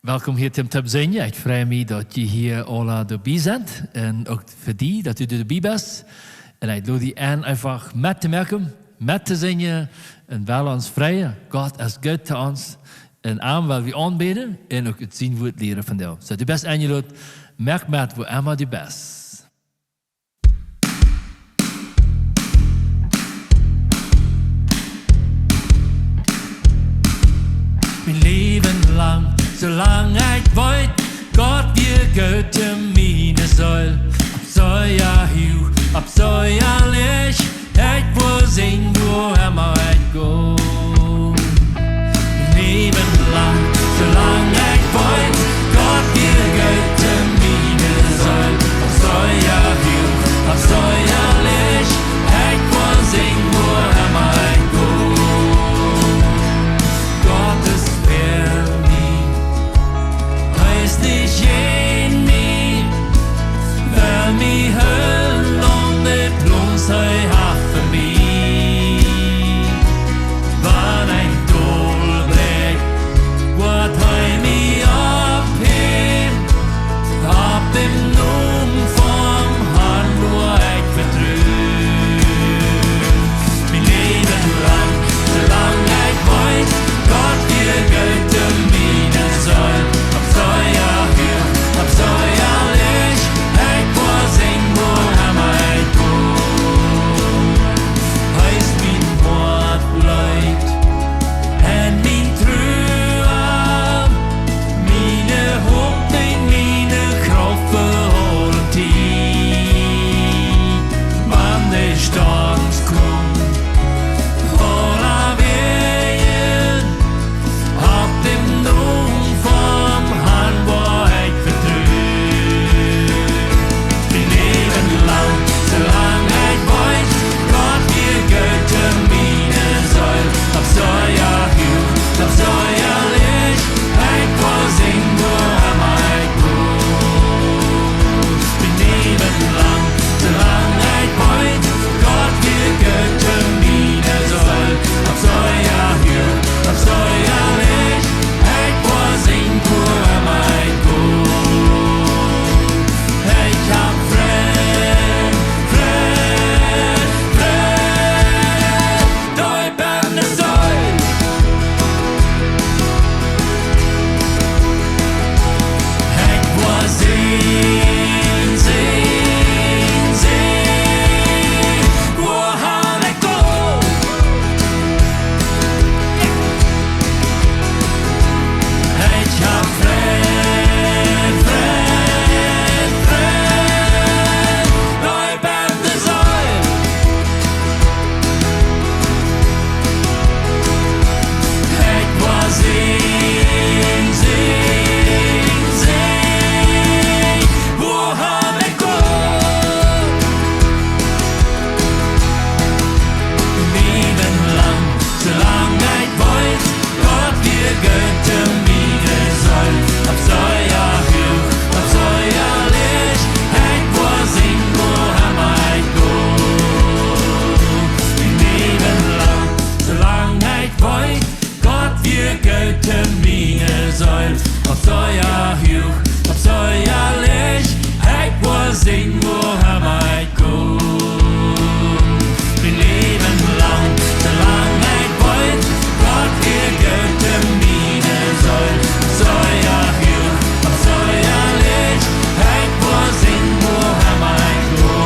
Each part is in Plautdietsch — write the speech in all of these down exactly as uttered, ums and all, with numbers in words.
Welkom hia toom Toop Sinjen. Ekj frei mie, daut jie hia aula doabie sent. Un uk fa die, daut du doabie best. Un ekj lod die en, eefach met to moaken, met to sinjen. Un well ons freien. Gott es goot to ons. Un am well wie aunbäden un uk ut sien Wuat lieren vondoag. Soo, du best enjelot, moak met, wua emma du best. Mien Läwen lang, soo lang ekj weet, Gott wia goot to miene Seel. Opp sea huach, opp sea lach, ekj woa sinjen, wua emma ekj go. Mien Läwen lang, soo lang ekj weet, Gott wia goot to miene Seel. Opp sea huach, opp sea lach, ekj woa sinjen, wua emma ekj go. Gott es fa mie, hee es nich jäajen mie, well mie hoolen aun de Plons hee haft fa mie. Wan ekj dolbräakj, woat hee mie opphäwen. Opp dän Nomen vom Harn woa ekj vetruen. Mien Läwen lang, soo lang ekj weet, Gott wia goot to miene Seel. Opp sea huach, opp sea lach, ekj woa sinjen, wua emma ekj go. Hee es mien Hoatleet un mien Trua, miene Hopninj, miene Krauft fa aule Tiet. Wan de Storms komen, aulawäajen, opp dän Nomen vom Harn woa ekj vetruen. Mien Läwen lang, soo lang ekj weet, Gott wia goot to miene Seel. Opp sea huach, opp sea lach, ekj woa sinjen, wua emma ekj go. Mien Läwen lang, soo lang ekj weet, Gott wia goot to miene Seel. Opp sea huach, opp sea lach, ekj woa sinjen, wua emma ekj go. Ekj hab Fräd, Fräd, Fräd, deep enne Seel. Ekj woa sinjen, sinjen, sinjen, wua emma ekj go. Ekj hab Fräd, Fräd, Fräd, deep enne Seel. Ekj woa sinjen, sinjen, sinjen, wua emma ekj go. Mien Läwen lang, soo lang ekj weet, Gott wia goot to miene Seel. Opp sea huach, opp sea lach, ekj woa sinjen, wua emma ekj go. Mien Läwen lang, soo lang ekj weet, Gott wia goot to miene Seel. Opp sea huach, opp sea lach, ekj woa sinjen, wua emma ekj go. Mien Läwen lang, soo lang ekj weet, Gott wia goot to miene Seel. Opp sea huach, opp sea lach, ekj woa sinjen, wua emma ekj go.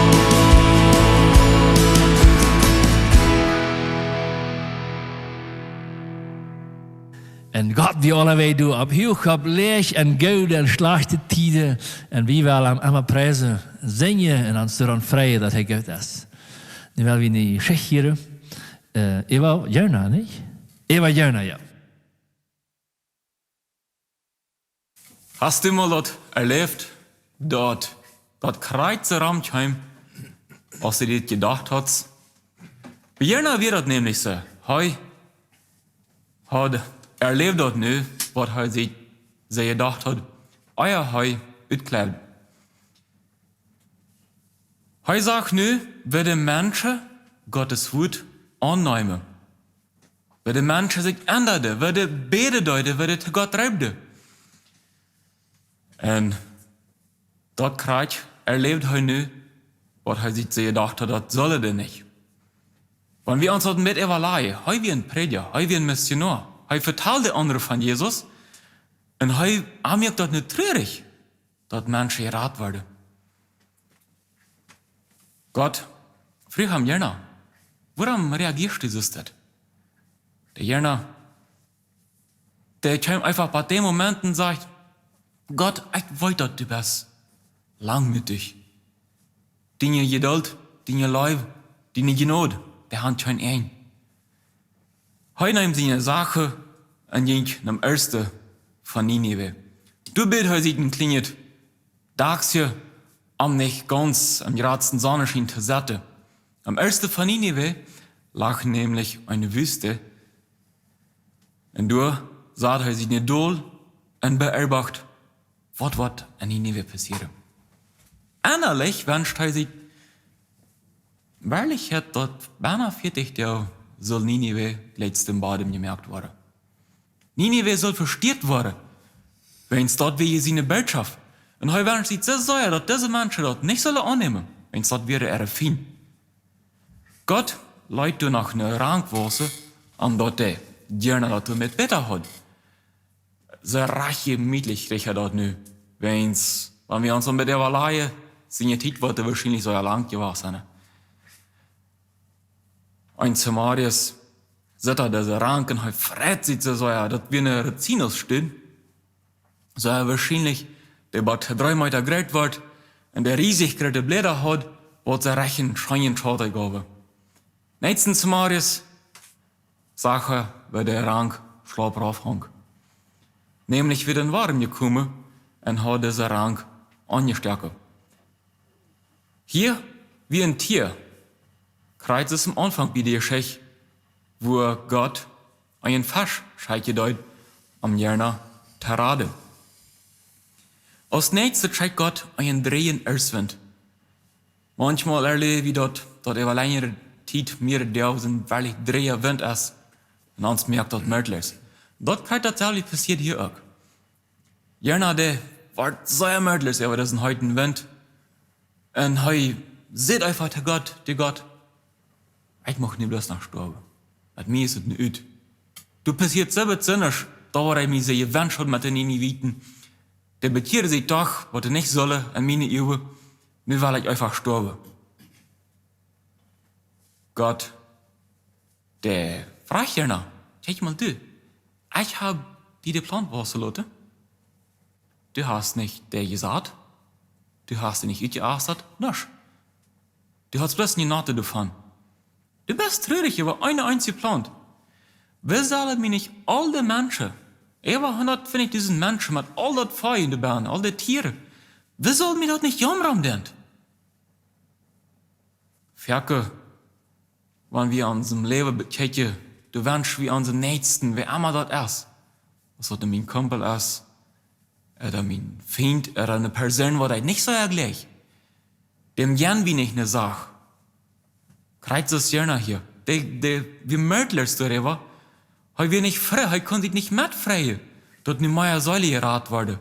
Un Gott, wie aule, wie doa opp huach, opp lach, en goode un schlajchte Tieden. Un wie wellen am emma priesen, sinjen un ons doaraun freien, daut hee goot es. Nu well wie ne Jeschicht hieren. Äh, äwa Jona, nich? Äwa Jona, jo. Hast du mol daut erläft, daut daut krakjt soo romkjeem, aus du daut jedocht hast? Bie Jona wia daut nämlich soo. Hee haud erläft daut nu, waut hee sikj, sikj jedocht haud, ea hee utkjlieed. Hee sach nu, woo de Menschen Gottes Wuat aunneemen. Woo de Menschen sikj endaden, woo dee bäden deeden, woo dee to Gott reeden. Un daut krakjt erläft hee nu, waut hee sikj jedocht haud, daut sull hee nich. Wan wie ons daut met äwalajen, hee wia een Prädja, hee wia een Missionoa, hee vetald aundre von Jesus, un hee, am moakt daut nu trurich, daut Menschen jerat woaren. Gott fruach am: Jona, wuarom reagieescht du soo? De Jona, dee kjeem eefach bie dän Moment un säd: Gott, ekj weet, daut du best langmootich. Diene Jeduld, diene Leew, diene Jnod, dee haft kjeen Enj. Hee neem siene Sachen un jinkj nom Oosten von Ninive. Doa bud hee sikj een kjlienet Dakjsche, om nich gaunz aum jratsten Sonnenschien to sitten. Aum Oosten von Ninive lach nämlich eene Wüste. Un doa sad hee sikj nich dol un beobacht, waut woat en Ninive passieren. Ennalich wenscht hee sikj werkjlich, daut bie veatich Doag sull Ninive jlikj toom Bodem jemoakt woaren. Ninive sull vestieet woaren, wiels daut wia siene Botschaft. Un hee wenscht sikj soo sea, daut dise Menschen daut nich sullen aunnämen, wiels daut wieren äare Fiend. Gott leet doa noch eene Rank wausen, om daut de Jona daut doamet bäta haud. Soo rajcht jemietlich kjrieech hee daut nu. Wiels, wan wie ons daut met äwalajen, siene Tiet woat woarschienlich soo lang jewast sennen. En Samaria sitt hee dise Rank un hee freit sikj soo sea, daut wia een Rizinusstoom. Soo woarschienlich, dee bat dree Meeta groot wort un dee riesich groote Bläda haud, waut see rajcht een scheenen Schaden jeef. Näakjsten Zemorjes sach hee, woo de Rank schlap rauf hunk. Nämlich wia een Worm jekomen un haud dise Rank aunjestoaken. Hia wia een Tia, krakjt soo aus aum Aunfank bie de Jeschicht, wua Gott eenen Fesch schekjen deed, om Jona to raden. Aus näakjstet schekjt Gott eenen dreejen Oostwint. Maunchmol erläw wie daut, daut äwa lenjre Tiet, mearere Doag, een werkjlich dreeja Wint es, un ons moakt daut mootloos. Daut krakjt daut selwje passieet hia uk. Jona, dee wort sea mootloos äwa disen heeten Wint. Un hee säd eefach to Gott, to Gott: Ekj mucht nu bloos noch stoawen. Met mie es et nu ut. Doa passieet soo waut Sinnischet, daut waut ekj mie soo jewenscht haud met de Niniviten. Dee bekjieren sikj doch, waut dee nich sullen, en miene Uagen. Nu well ekj eefach stoawen. Gott, dee fruach Jona: Kjikj mol, du, ekj hab die de Plaunt wausen loten. Du hast nich dee jesat. Du hast dee nich utjeastat. Nuscht. Du hast bloos nich Noten doavon. Du best trurich äwa eene eensje Plaunt. Woo sellen mie nich aul de Menschen, äwa hundatfeftich dusent Menschen met aul daut Vee en de Bän, aul de Tieren, woo saul mie daut nich jaumren doonen? Foaken, wan wie onsen Läwen bekjikjen, dan wensch wie onsen Näakjsten, wäa emma daut es, aus daut nu mien Kumpel es, ooda mien Fient, ooda eene Persoon, waut ekj nich soo sea jlikj, däm jäwen wie nich ne Sach. Krakjt soo aus Jona hia. Dee, dee, wie mootloos doaräwa. Hee wia nich froo, hee kunn sikj nich metfreien, daut nu mea Seelen jerat worden.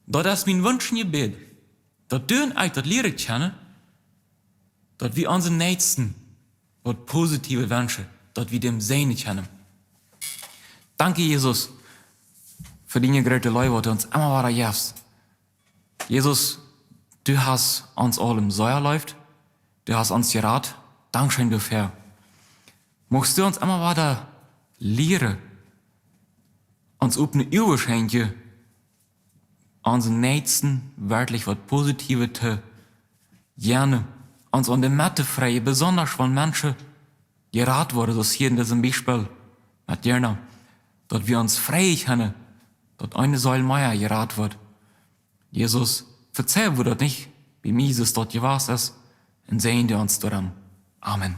Daut es mien Wunsch un Jebäd, daut du un ekj daut lieren kjennen, daut wie onsen Näakjsten waut Positiewet wenschen, daut wie däm säajnen kjennen. Dankscheen, Jesus, fa diene groote Leew, waut du ons emma wada jefst. Jesus, du hast ons aulem sea leef, du hast ons jerat. Dankscheen doafäa. Muchst du ons emma wada lieren, ons opne Uagen schenkjen, onsen Näakjsten werkjlich waut Positiewet to jäwen, ons aun de Medd to freien, besonda wan Menschen jerat woaren, soo aus hia en disem Biespel met Jona, daut wie ons freien kjennen, daut eene Seel mea jerat woat. Jesus, vezeih, wua daut nich bie mie es, daut jewast es, un säajen du ons doaderch. Amen.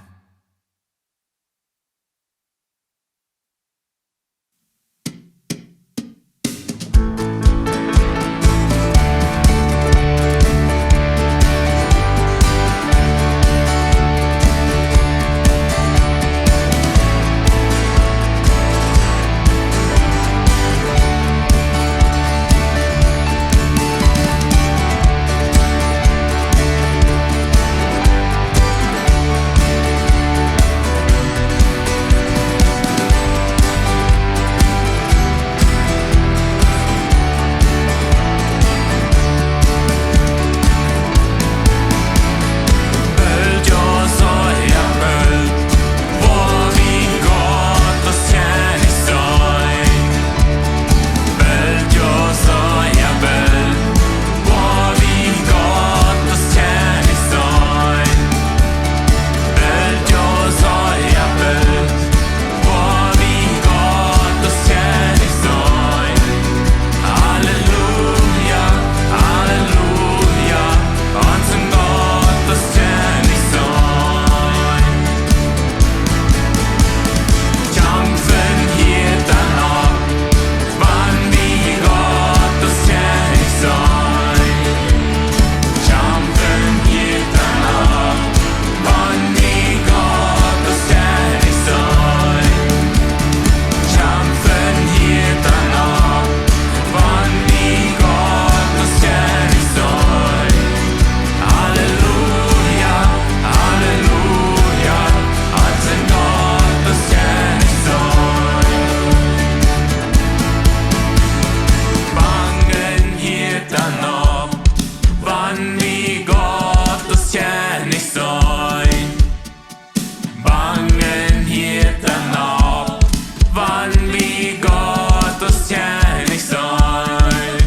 Wan wie Gott aus Kjennich sennen,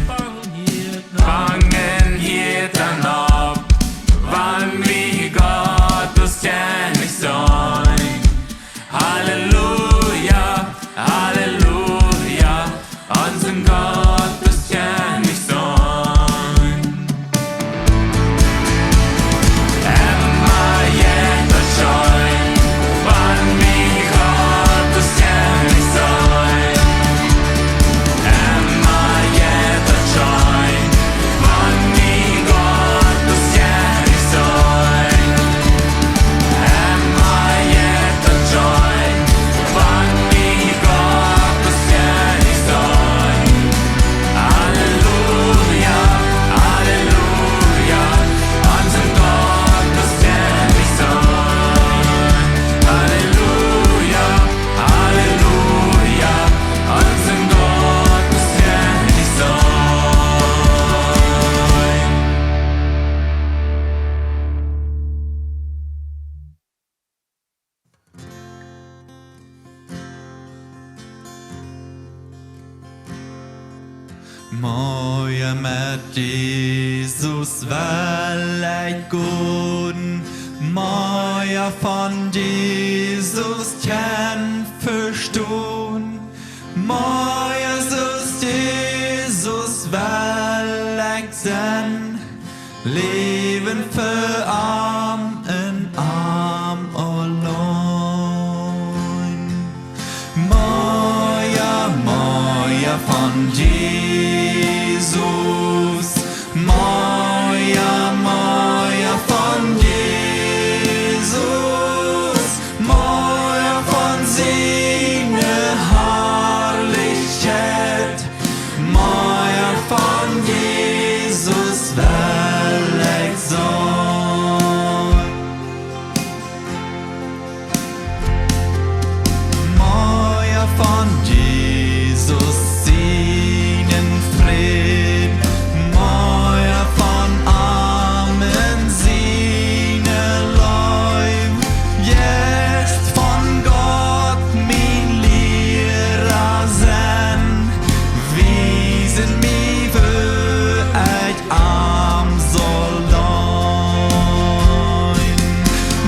fangen hia dan aun. Wan wie Gott aus Kjennich sennen. Halleluja, Halleluja, onsen Gott aus Kjennich sennen. Emma jeit daut scheen, wan wie Gott aus Kjennich sennen. Emma jeit daut scheen, wan wie Gott aus Kjennich sennen. Emma jeit daut scheen, wan wie Gott aus Kjennich sennen. Halleluja, Halleluja, onsen Gott aus Kjennich sennen. Halleluja, Halleluja, onsen Gott aus Kjennich sennen. Moin met Jesus well ekj gonen, mea von Jesus kjennen vestonen, mea soo aus Jesus well ekj sennen. Läwen fa am un am auleen. Mea, mea von Jesus. Mea, mea von Jesus. Mea von siene Harlichkjeit. Mea von Jesus well ekj sennen. Mea von Jesus sienen Fräd. Mea von am un siene Leew. Jeist von Gott, mien Liera sennen, wiesen mie, woo ekj am saul deenen.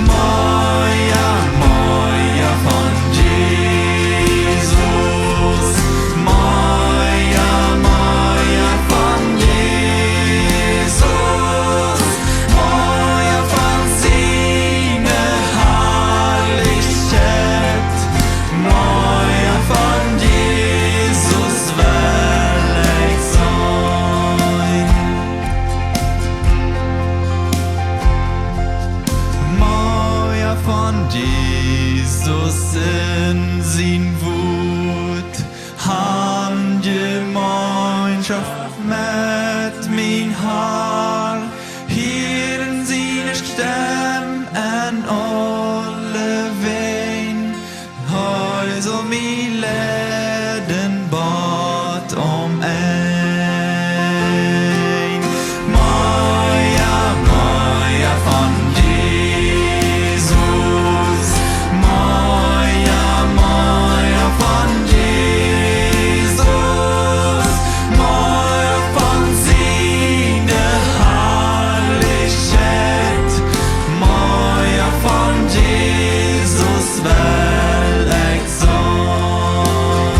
Mea, mea von Jesus. Mea, mea von Jesus. Mea von siene Harlichkjeit. Mea von Jesus well ekj sennen. Mea von Jesus en sien Wuat. Han Jemeenschoft met mien Har. Hieren siene Stemm en aule Wäaj. Hee saul mie leiden bat aum Enj. Mea, mea von Jesus. Mea, mea von Jesus. Mea von siene Harlichkjeit. Mea von Jesus well ekj sennen.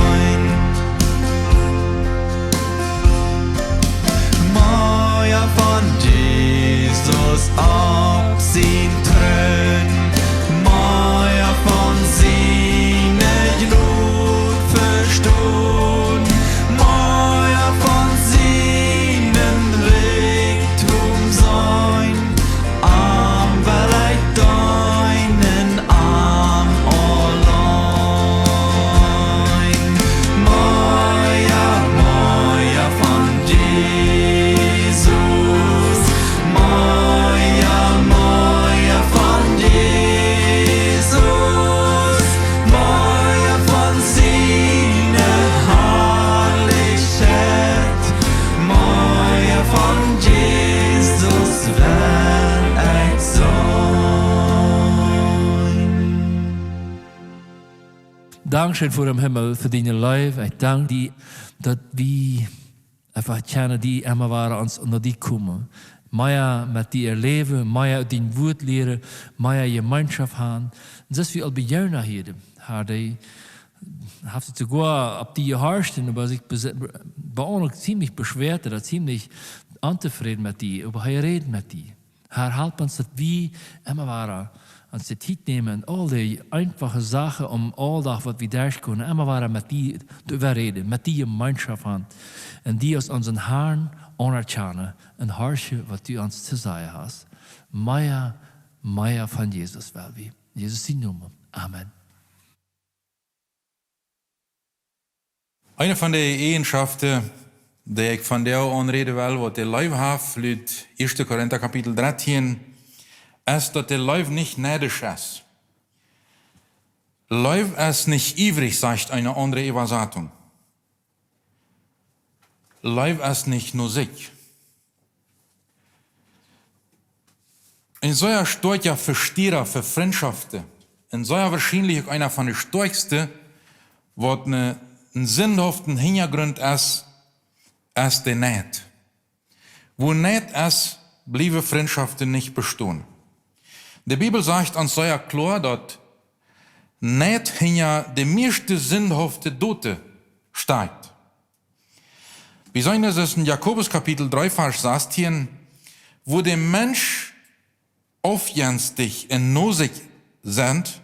Dankscheen fa dän Himmel, fa diene Leew. Ekj dank die, daut wie eefach kjennen, die emma wada ons no die komen. Mea met die erläwen, mea dien Wuat lieren, mea Jemeenschoft haben. Un daut wie aul bie Jona hia, Herr, dee haft sikj soogoa opp die jehorcht, oba sikj bes-, bie ons uk ziemlich beschwert, daut ziemlich ontofräd met die, oba hee räd met die. Herr, help ons, daut wie emma wada ons de Tiet nämen un aul dee eenfache Sachen em Auldach, waut wie derchgonen, emma wada met die doaräwa räden, met die Jemeenschoft haben. Un die aus onsen Herrn aunerkjanen un horchen, waut du ons to sajen hast. Mea, mea von Jesus well wie. En Jesus sien Nomen. Amen. Eene von de Eajenschoften, dee ekj vondoag aunräden well, waut de Leew haft, ut ieeschte Korinta Kapitel dartieen, es, daut de Leew nich neidisch es. Leew es nich iewrich, sajcht eene aundre Äwasatunk. Leew es nich no sikj. Een sea stoakja Vestieera fa Frintschoften, un sea woarschienlich uk eena von de stoakjste, waut een, een sindhafta Hinjagrunt es, es de Neid. Wua Neid es, bliewen Frintschoften nich bestonen. De Bibel sajcht ons sea kloa, daut Neid hinja de mieeschte sindhafte Doten steit. Wie seenen daut en Jakobus Kapitel dree, Varsch sastieen, wua de Mensch aufjenstich un no sikj sent,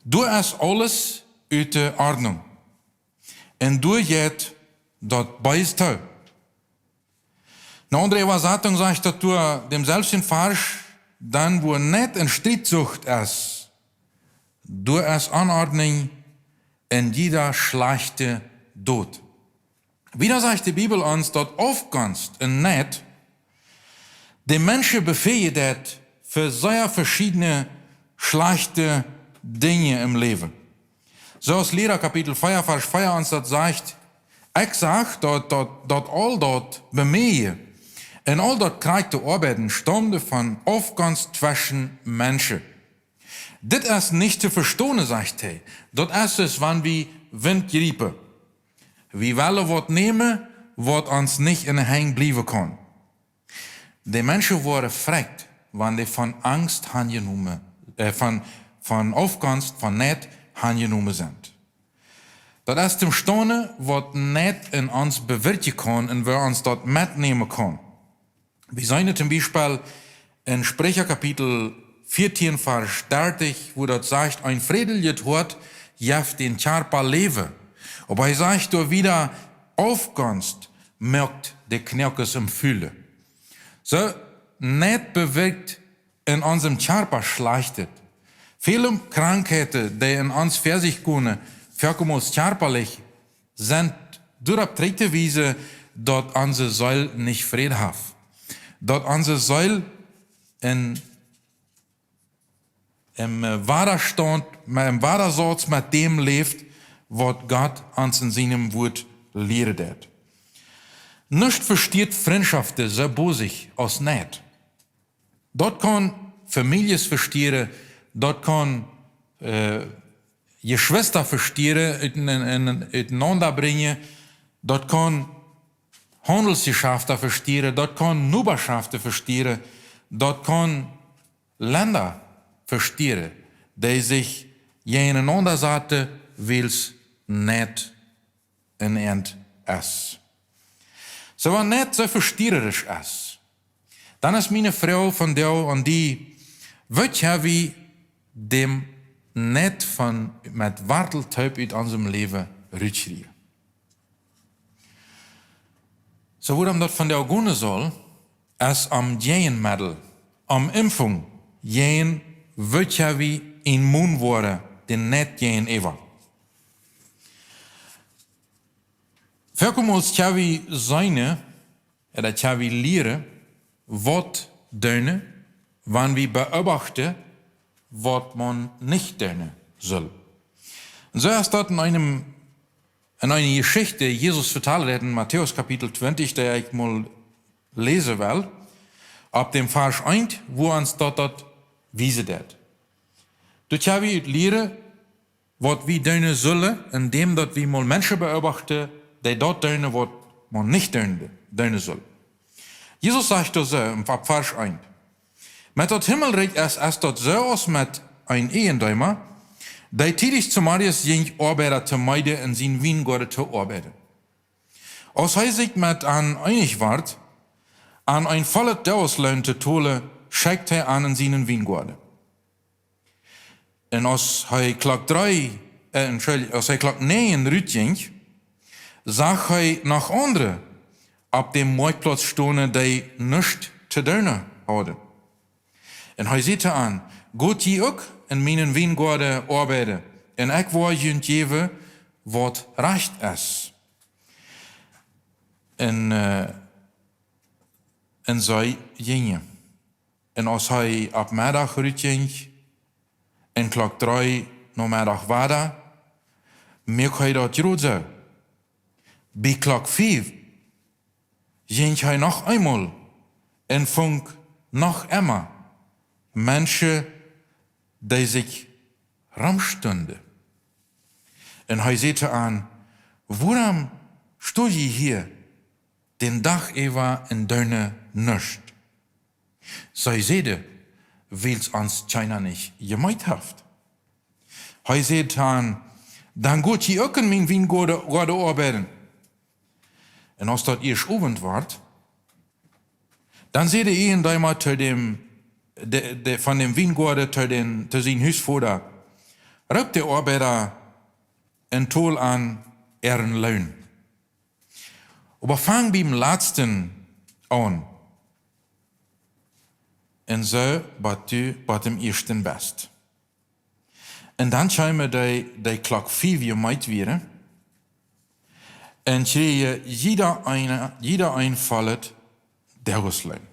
doa es aules ut de Ordnunk. Un doa jeit daut Beese too. Eene aundre Äwasatunk sajcht daut doa dämselwjen Varsch, dan wua Neid un Strietsucht es, doa es Onordnunk un jieda schlajchte Dot. Wieda sajcht de Bibel ons, daut Aufgonst un Neid de Menschen befähicht fa sea veschiedne schlajchte Dinja em Läwen. Soo aus Liera Kapitel vea, Varsch vea ons daut sajcht: Ekj sach, daut, daut, daut aul daut Bemieeje un aul daut krakjte Oabeiden staumde von Aufgonst tweschen Menschen. Dit es nich to vestonen, sajcht hee. Daut es soo aus wan wie Wint jriepen. Wie wellen waut nämen, waut ons nich enne Henj bliewen kaun. De Menschen woaren frakjt, wan dee von Angst hanjenomen, äh, von, von Aufgonst, von Neid hanjenomen sent. Daut es toom stonen, waut Neid en ons bewirkjen kaun un woo ons daut metnämen kaun. Wie seenen toom Biespel en Spricha Kapitel vieetieen, Varsch dartich, wua daut sajcht: Een frädlichet Hoat jeft dän Kjarpa Läwen. Oba hee sajcht doa wieda: Aufgonst moakt de Knoakes em Fule. Soo, Neid bewirkjt en onsem Kjarpa Schlajchtet. Väle Krankheiten, dee en ons väa sikj gonen, foaken kjarpalich, sent doaropp trigjtowiesen, daut onse Seel nich Fräd haft. Daut onse Seel en, em, äh, Wadastaunt, em Wadasauz met däm läft, waut Gott ons en sienem Wuat lieren deit. Nuscht vestieet Frintschoften soo bosich aus Neid. Daut kaun Famieljes vestieren, daut kaun, äh, Jeschwista vestieren, ut-, en-, en-, utenaunda brinjen, daut kaun Haundelsjeschaften vestieren, daut kaun Nobaschoften vestieren, daut kaun Lenda vestieren, dee sikj jäajenenaunda saten, wiels Neid en an es. Soo, wan Neid soo vestiererisch es, dan es miene Froag vondoag aun die: Woo kjenn wie dän Neid von, met Wartel toop ut onsem Läwen rutkjrieen? Soo, wuarom daut vondoag gonen saul, es om Jäajenmeddel, om Impfunk, jäajen, woo kjenn wie immun woaren dän Neid jäajenäwa. Foaken kjenn wie seenen, ooda kjenn wie lieren, waut doonen, wan wie beobachten, waut maun nich doonen saul. Un soo es daut en eenem, en eene Jeschicht, dee Jesus vetalen deed en Matäus Kapitel twintich, dee ekj mol läsen well, opp däm Varsch eent, wua ons daut, daut wiesen deit. Doa kjenn wie ut lieren, waut wie doonen sullen, endäm daut wie mol Menschen beobachten, dee daut doonen, waut maun nich doonen, doonen sull. Jesus sajcht doa soo em Varsch eent: Met daut Himmelrikj es, es daut soo aus met een Eejendeema, dee tiedich zemorjes jinkj Oabeida to meeden en sienen Wiengoaden to oabeiden. Aus hee sikj met an eenich wort, an een vollet Doagsloon to tolen, schekjt hee an en sienen Wiengoaden. Un aus hee Klock dree, äh, entschuldicht, aus hee Klock näajen rutjinkj, sach hee noch aundre opp däm Moakjtplauz stonen, dee nuscht to doonen hauden. Un hee säd to an: Got jie uk en mienen Wiengoaden oabeiden, un ekj woa junt jäwen, waut rajcht es. Un, äh, un see jinjen. Un aus hee opp Meddach rutjinkj, un Klock dree Nomeddach wada, muak hee daut jrod soo. Bie Klock fief jinkj hee noch eemol un funk noch emma Menschen, dee sikj romstunden. Un hee säd to an: Wuarom sto jie hia dän Dach äwa un doonen nuscht? See säden: Wiels ons kjeena nich jemeet haft. Hee säd to an: Dan got jie uk en mienen Wiengoaden, Goaden oabeiden. Un aus daut ieescht Owent wort, dan säd de Eejendeema to däm, de, de, von däm Wiengoaden to dän, to sienen Husvoda: Roopt de Oabeida un tolt an äaren Loon. Oba fang biem latsten aun, un soo bat du bat däm ieeschten best. Un dan kjeemen dee, dee Klock fief jemeet wieren, un kjrieejen jieda eena, jieda een vollet Doagsloon.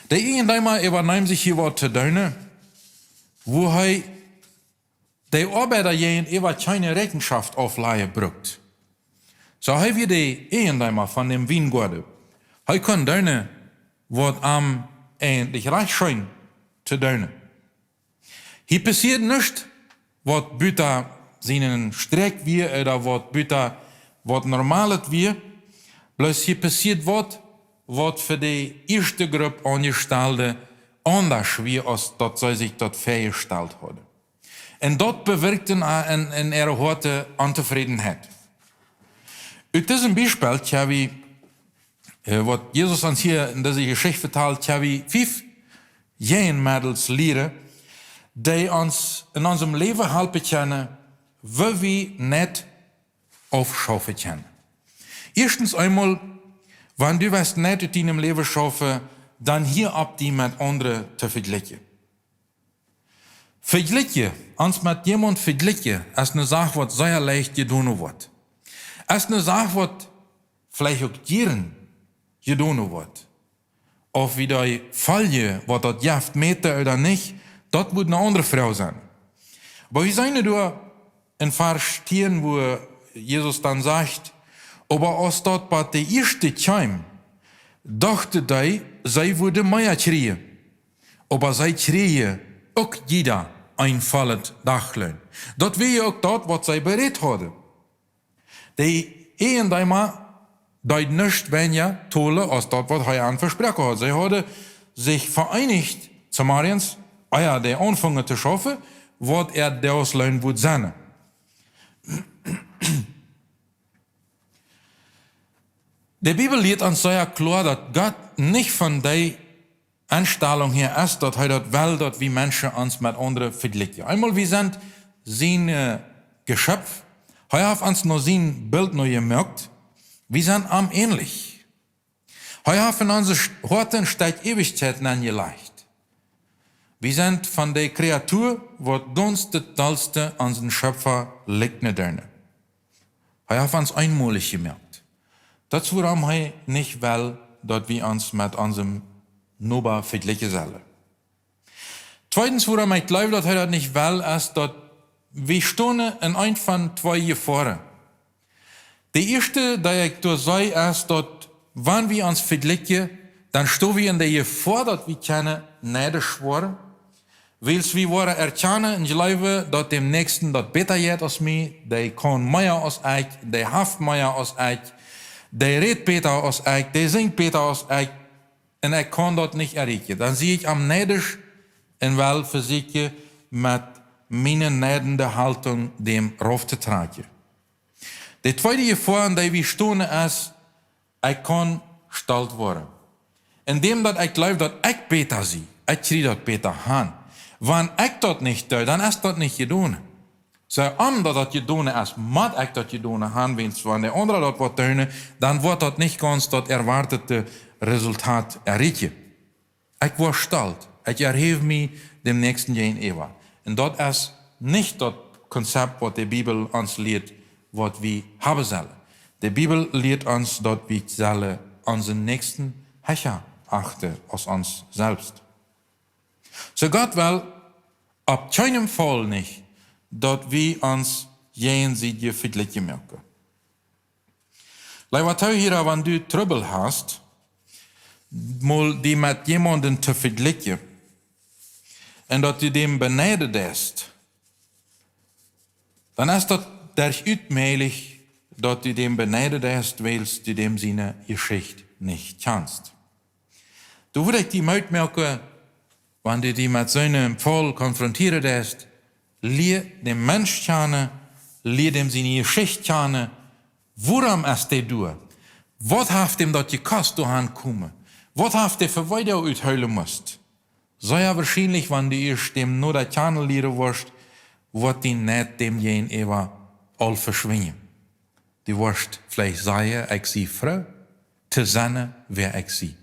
De Eejendeema äwaneem sikj hia waut to doonen, wua hee de Oabeida jäajenäwa kjeene Rechenschoft auflajen brukt. Soo hee wia de Eejendeema von däm Wiengoaden. Hee kunn doonen, waut am eejentlich rajcht scheen to doonen. Hia passieed nuscht, waut buta sienen Strikj wia ooda waut buta waut Normalet wia. Bloos hia passieed waut, waut fa de ieeschte Grupp Aunjestalde aundasch wia, aus daut see sikj daut väajestalt hauden. Un daut bewirkjt en, en, en äare Hoaten Ontofrädenheit. Ut disem Biespel kjenn wie, äh, waut Jesus ons hia en dise Jeschicht vetalt, kjenn wie fief Jäajenmeddels lieren, dee ons en onsem Läwen halpen kjennen, woo wie nich aufschaufen kjennen. Ieeschtens eemol, wan du west nich ut dienem Läwen schaufen, dan hia opp, die met aundre to vejlikjen. Vejlikjen, ons met jemaunt vejlikjen, es ne Sach, waut sea leicht jedonen woat. Es ne Sach, waut veleicht uk jieren jedonen woat. Auf wie dee Foljen, waut daut jeft, mäten ooda nich, daut woat ne aundre Froag sennen. Oba wie seenen doa en Varsch tieen, wua Jesus dan sajcht: Oba aus daut bie de ieeschte kjeem, dochten dee, see wudden mea kjrieen. Oba see kjrieejen uk jieda een vollet Doagsloon. Daut wia uk daut, waut see berät hauden. De Eejendeema deed nuscht weinja tolen aus daut, waut hee an vesproaken haud. See hauden sikj vereenicht, zemorjes, ea dee aunfungen to schaufen, waut äa Doagsloon wudd sennen. De Bibel lieet ons sea kloa, daut Gott nich von dee Enstalunk hia es, daut hee daut well, daut wie Menschen ons met aundre vejlikjen. Eemol, wie sent sien, äh, Jeschöpf. Hee haft ons no sien Bilt no jemoakt. Wie sent am änlich. Hee haft en onse Sch-, Hoaten een Stekj Eewichkjeit nenjelajcht. Wie sent von de Kreatua, waut gaunz daut dollste onsen Schöpfa likjnen doonen. Hee haft ons eemolich jemoakt. Daut es, wuarom hee nich well, daut wie ons met onsem Noba vejlikjen sellen. Tweedens, wuarom ekj jleew, daut hee daut nich well, es, daut wie stonen en eent von twee Jefoaren. De ieeschte, dee ekj doa see, es, daut wan wie ons vejlikjen, dan sto wie en de Jefoa, daut wie kjennen neidisch woaren, Wiels wie woaren erkjanen un jleewen, daut däm Näakjsten daut bäta jeit aus mie, dee kaun mea aus ekj, dee haft mea aus ekj, dee rät bäta aus ekj, dee sinjt bäta aus ekj, un ekj kaun daut nich erreichen. Dan sie ekj am neidisch un well vesieekjen, met miene neidende Haltung däm rauf to trakjen. De tweede Jefoa, aun dee wie stonen, es, ekj kaun stolt woaren. Endäm daut ekj jleew, daut ekj bäta sie, ekj kjrie daut bäta han. Wan ekj daut nich doo, dan es daut nich jedonen. Soo, om daut daut jedonen es, mott ekj daut jedonen han, wiels wan de aundre daut woat doonen, dan woat daut nich gaunz daut erwoatete Resultat erreichen. Ekj woa stolt, ekj erhäw mie däm Näakjsten jäajenäwa. Un daut es nich daut Konzept, waut de Bibel ons lieet, waut wie haben sellen. De Bibel lieet ons, daut wie sellen onsen Näakjsten hecha achten aus ons selfst. Soo Gott well opp kjeenen Faul nich, daut wie ons jäajensiedich vejlikjen moaken. Leewa Toohiera, wan du Trubbel hast, mol die met jemaunden to vejlikjen, un daut du däm beneiden deist, dan es daut derchut mäajlich, daut du däm beneiden deist, wiels du däm siene Jeschicht nich kjanst. Du wudd ekj die Moot moaken, wan du die met soon Faul konfrontieren deist, lia däm Mensch kjanen, lia däm siene Jeschicht kjanen, wuarom es dee doa? Waut haft däm daut jekost, doa han komen? Waut haft dee fa Weedoag uthoolen musst? Sea woarschienlich, wan du ieescht däm noda kjanen lieren woascht, woat dien Neid däm jäajenäwa aul veschwinjen. Du woascht veleicht sajen: Ekj sie froo to sennen, wäa ekj sie.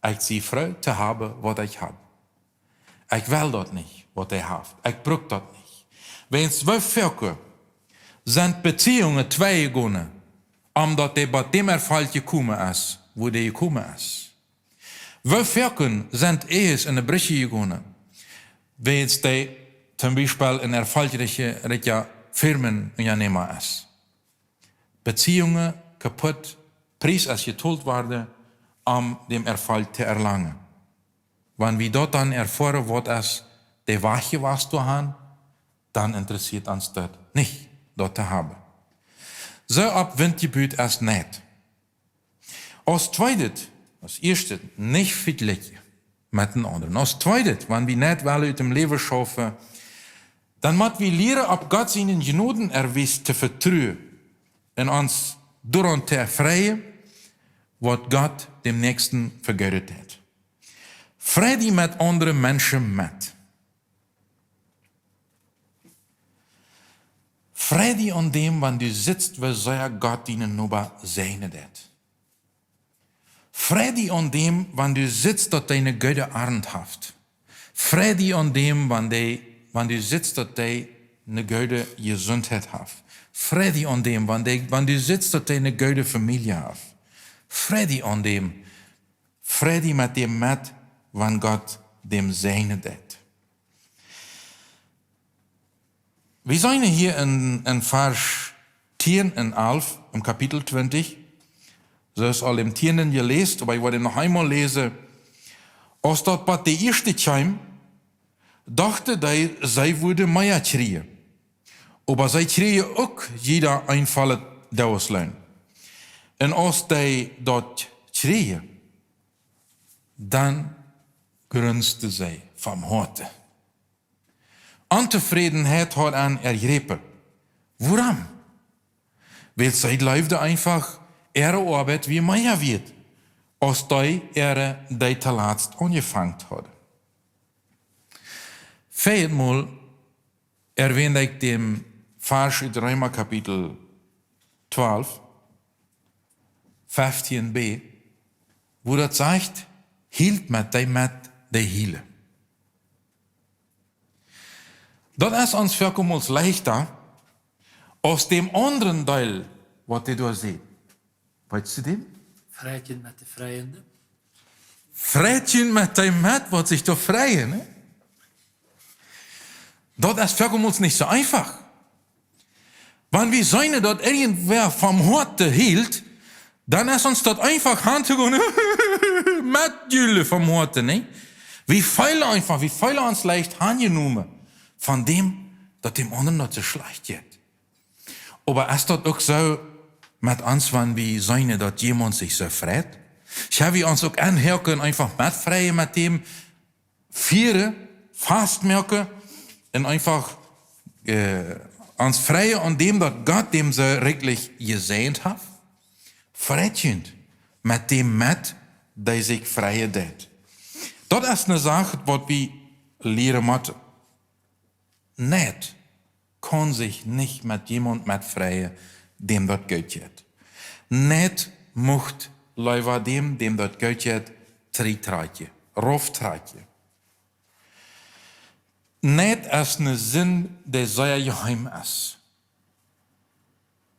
Ekj sie froo to haben, waut ekj hab. Ekj well daut nich, waut hee haft. Ekj bruck daut nich. Wiels woo foaken sent Beziehungen twei jegonen, om daut dee bie däm Erfolg jekomen es, wua dee jekomen es. Woo foaken sent Ehen en de Brüch jegonen, wiels dee toom Biespel een erfolgreicha, reicha Firmenunjanäma es. Beziehungen kaputt, Pries es jetolt worden, om dän Erfolg to erlangen. Wan wie daut dan erfoaren, waut es de Wajch jewast doahan, dan interessieet ons daut nich, daut to haben. Soo opp Wint jebut es Neid. Aus tweedet, aus ieeschtet, nich vejlikjen met een aundren. Aus tweedet, wan wie Neid wellen ut däm Läwen schaufen, dan mott wie lieren, opp Gott sienen Jnodenerwies to vetruen un ons doaraun to erfreien, waut Gott däm Näakjsten vejäft haft. Frei die met aundre Menschen met. Frei die aun däm, wan du sitst, woo sea Gott dienen Noba säajnen deed. Frei die aun däm, wan du sitst, daut dee eene goode Arnt haft. Frei die aun däm, wan dee, wan du sitst, daut dee eene goode Jesundheit haft. Frei die aun däm, wan dee, wan du sitst, daut dee eene goode Famielje haft. Frei die aun däm, frei die met däm met, wan Gott däm säajnen deed. Wie seenen hia en, en Varsch tieen un alf em Kapitel twintich, soo aus aul em tieenden jeläst, oba ekj well noch eemol läsen. Aus daut bie de ieeschte kjeem, dochten dee, see wudden mea kjrieen. Oba see kjrieen uk jieda een vollet Doagsloon. Un aus dee daut kjrieen, dan grunsden see von Hoaten. Ontofrädenheit haud an erjräpen. Wuarom? Wiels see jleewden eefach, äare Oabeit wia mea wieet, aus dee äare, dee toolatst aunjefongen hauden. Väamol erwähnt ekj dän Varsch ut Reema Kapitel twalf, feftieen b, wua daut sajcht: Hielt met dee met, dee hielen. Daut es ons foaken mol leichta, aus däm aundren Deel, waut hee doa sajcht. Weetst du dän? Freit junt met de Freiende. Freit junt met dee met, waut sikj doa freien, nä? Daut es foaken mol nich soo eefach. Wan wie seenen, daut irjentwäa von Hoaten hielt, dan es ons daut eefach auntogonen, met julle von Hoaten, nä? Wie feelen eenfach, wie feelen ons leicht aunjenomen von däm, daut däm aundren daut soo schlajcht jeit. Oba es daut uk soo met ons, wan wie seenen, daut jemaunt sikj soo freit? Sell wie ons uk aunhäakjen, eenfach metfreien met däm, fieren, Fast moaken un eenfach äh, ons freien aun däm, daut Gott däm soo rikjlich jesäajent haft? Freit junt met däm met, dee sikj freien deit. Daut es ne Sach, waut wie lieren motten. Neid kaun sikj nich met jemaunt metfreien, däm daut goot jeit. Neid mucht leewa däm, däm daut goot jeit, trigjtrakjen, rauftrakjen. Neid es ne Sind, dee sea jeheim es.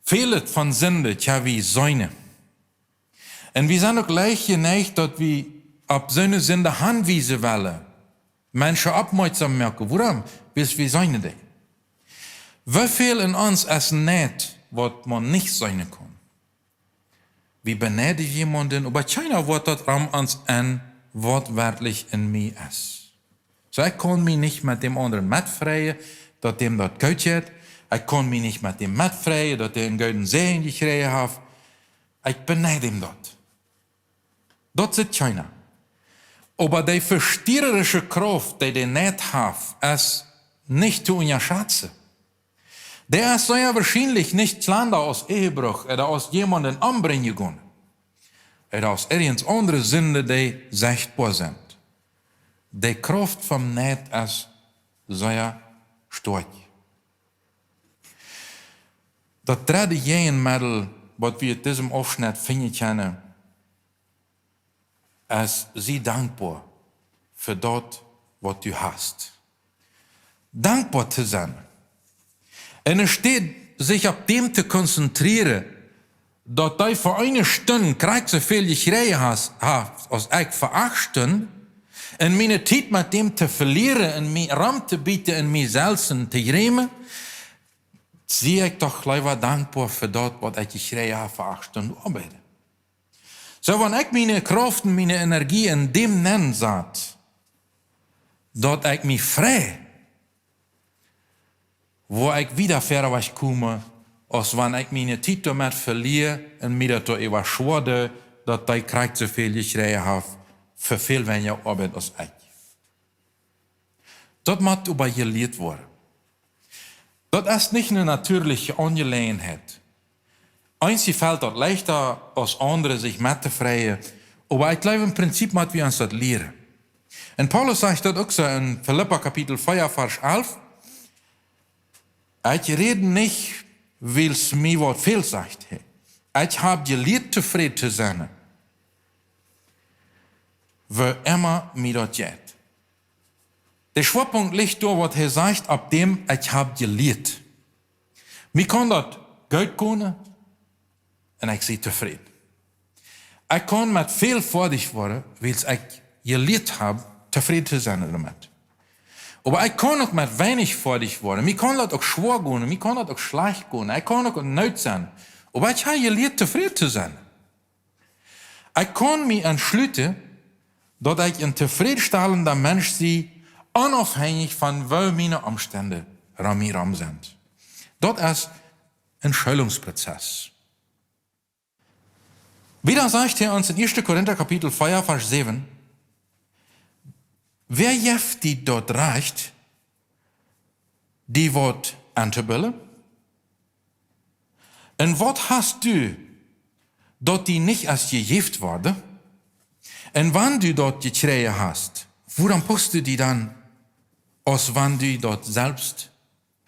Väle von Sinden kjenn wie seenen. Un wie sent uk leicht jeneicht, daut wie opp soone Sinden hanwiesen wellen, Menschen oppmoakjsom moaken. Wuarom? Wiels wie seenen dee. Woo väl en ons es Neid, waut maun nich seenen kaun? Wie beneiden jemaunden, oba kjeena woat daut rom ons enn, waut werkjlich en mie es. Soo, ekj kaun mie nich met däm aundren metfreien, daut däm daut goot jeit. Ekj kaun mie nich met däm metfreien, daut dee eenen gooden Säajen jekjräajen haft. Ekj beneid am daut. Daut sitt kjeena. Oba dee vestiererische Krauft, dee de Neid haft, es nich to unjaschazen. Dee es sea woarschienlich nich kjlanda aus Ehebruch ooda aus jemaunden ombrinjen gonen. Ooda aus irjent aundre Sinden, dee sechtboa sent. De Krauft vom Neid es sea stoakj. Daut dredde Jäajenmeddel, waut wie en disem Aufschnett finjen kjennen, es, sie dankboa fa daut, waut du hast. Dankboa to sennen. Un enne Städ sikj opp däm to konzentrieren, daut dee fa eene Stund krakjt soo väl jekjräajen has-, haft aus ekj fa acht Stunden, un miene Tiet met däm to velieren un mie rom to bieten un mie selfst to jrämen, sie ekj doch leewa dankboa fa daut, waut ekj jekjräajen hab fa acht Stunden Oabeit. Soo, wan ekj miene Krauft un miene Energie en däm nenn sat, daut ekj mie frei, woa ekj wieda wieda wajch komen, aus wan ekj miene Tiet doamet velia un mie daut doa äwaschwoa, daut dee krakjt soo väl jekjräajen haft, fa väl weinja Oabeit aus ekj. Daut mott oba jelieet woaren. Daut es nich ne natieeliche Aunjeläajenheit. Eenje felt daut leichta aus aundre, sikj mettofreien, oba ekj jleew, em Prinzip mott wie ons daut lieren. Un Paulus sajcht daut uk soo en Filippa Kapitel vea, Varsch alf: Ekj räd nich, wiels mie waut fält, sajcht hee. Ekj hab jelieet tofräd to sennen, woo emma mie daut jeit. De Schwoapunkt licht doa, waut hee sajcht, opp däm: Ekj hab jelieet. Mie kaun daut goot gonen un ekj sie tofräd. Ekj kaun met väl foadich woaren, wiels ekj jelieet hab, tofräd to sennen doamet. Oba ekj kaun uk met weinich foadich woaren. Mie kaun daut uk schwoa gonen, mie kaun daut uk schlajcht gonen. Ekj kaun uk en Noot sennen. Oba ekj hab jelieet, tofräd to sennen. Ekj kaun mie entschluten, daut ekj een tofrädstalenda Mensch sie, onaufhänjich von woo miene Omstend rom mie rom sent. Daut es een Schoolungsprozess. Wieda sajcht hee ons en Ieeschte Korinta Kapitel vea, Varsch säwen: Wäa jeft die daut Rajcht, die waut entobillen? Un waut hast du, daut die nich es jejäft worden? Un wan du daut jekjräajen hast, wuarom puchst du die dan, aus wan du daut selfst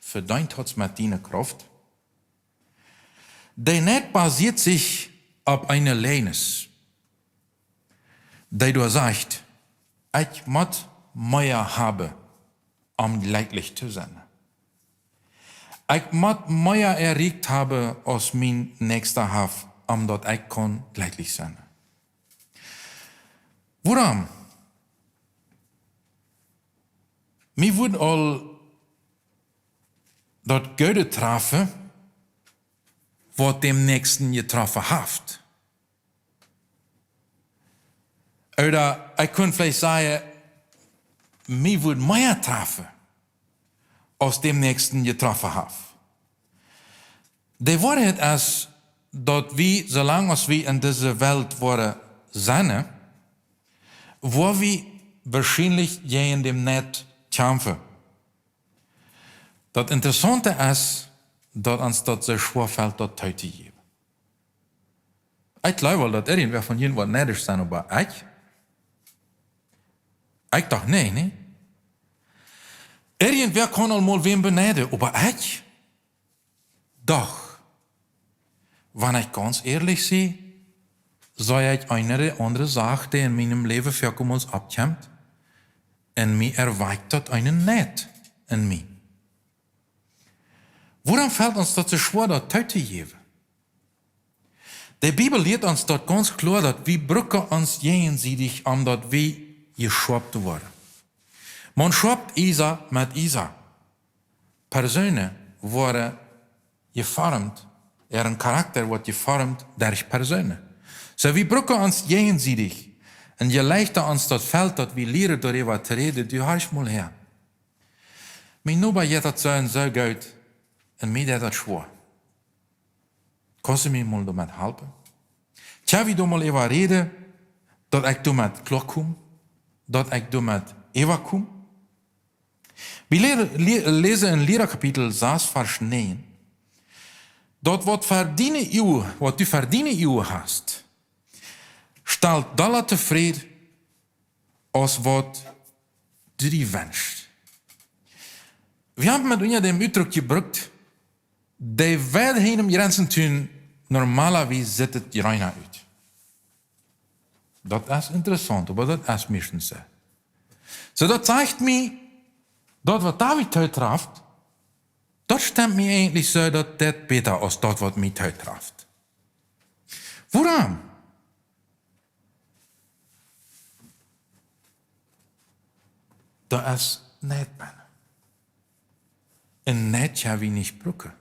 vedeent hast met diene Krauft? De Neid basieet sikj opp eene Läajes, dee doa sajcht: Ekj mott mea haben, om jlekjlich to sennen. Ekj mott mea erreicht haben, aus mien Näakjsta haft, om daut ekj kaun jlekjlich sennen. Wuarom? Mie woat aul daut Goode trafen, waut däm Näakjsten jetroffen haft. Ooda ekj kunn veleicht sajen, mie wudd mea trafen, aus däm Näakjsten jetroffen haft. De Woarheit es, daut wie, soo lang aus wie en dise Welt woaren sennen, woa wie woarschienlich jäajen däm Neid kjamfen. Daut Interessaunte es, daut ons daut soo schwoa felt, daut too to jäwen. Ekj jleew woll, daut irjentwäa von junt woat neidisch sennen, oba ekj? Ekj docht, nä, nä. Irjentwäa kaun aul mol wäm beneiden, oba ekj? Doch, wan ekj gaunz ierlich sie, see ekj eene aundre Sach, dee en mienem Läwen väakommens oppkjemt, un mie erwakjt daut eenen Neid en mie. Wuarom felt ons daut soo schwoa, daut too to jäwen? De Bibel lieet ons daut gaunz kloa, daut wie brucken ons jäajensiedich, om daut wie jeschaupt woaren. Maun schaupt Iesa met Iesa. Persoonen woaren jeformt, äa Charakta woat jeformt derch Persoonen. Soo, wie brucken ons jäajensiedich. Un je leichta ons daut felt, daut wie lieren doaräwa to räden, du, horch mol häa. Mien Noba jeit daut soo un soo goot, un mie deit daut schwoa. Kaust du mie mol doamet halpen? Kjenn wie doa mol äwa räden, daut ekj doamet kloa kom, daut ekj doamet äwa kom? Wie lä-, lä-, läsen en Liera Kapitel sas, Varsch näajen. Daut waut fa diene Uagen, waut du fa diene Uagen hast, stalt dolla tofräd aus waut du die wenschst. Wie haben met unja däm Utdruck jebrukt, de Welt hia em Grenzentuin normalerwies sitt et jreena ut. Daut es interessaunt, oba daut es meistens soo. Soo, daut sajcht mie, daut waut David tootraft, daut stemt mie eejentlich soo, daut daut bäta aus daut waut mie tootraft. Wuarom? Daut es Neid bennen. Un Neid kjenn wie nich brucken.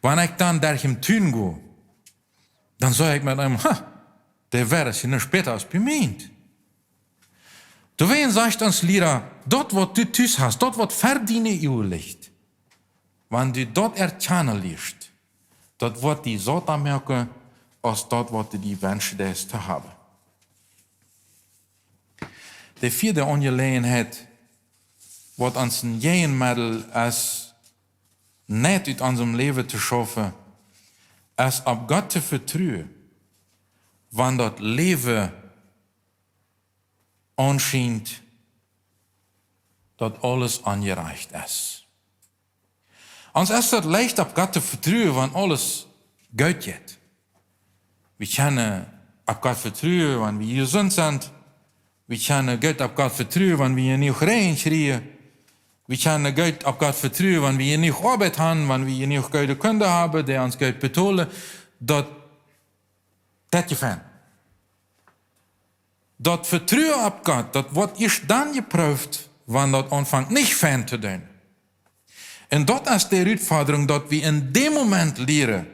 Wan ekj dan derch dän Tuin go, dan saj ekj met eenem, ha, de Welt es hia nuscht bäta aus bie mie. Doawäajen sajcht ons Liera, daut waut du tus hast, daut waut fa diene Uagen licht, wan du daut erkjanen lieescht, daut woat die satta moaken aus daut waut du die wenschst, daut to haben. De vieede Aunjeläajenheit, waut ons een Jäajenmeddel es, Neid ut onsem Läwen to schaufen, es opp Gott to vetruen, wan daut Läwen aunschient, daut aules onjerajcht es. Ons es daut leicht, opp Gott to vetruen, wan aules goot jeit. Wie kjennen opp Gott vetruen, wan wie jesunt sent. Wie kjennen goot opp Gott vetruen, wan wie jenuach Räajen kjrieen. Wie kjennen goot opp Gott vetruen, wan wie jenuach Oabeit haben, wan wie jenuach goode Kunden haben, dee ons goot betolen. Daut, daut jefelt. Daut Vetruen opp Gott, daut woat ieescht dan jeprooft, wan daut aunfangt nich fein to doonen. Un daut es de Rutfodrunk, daut wie en däm Moment lieren,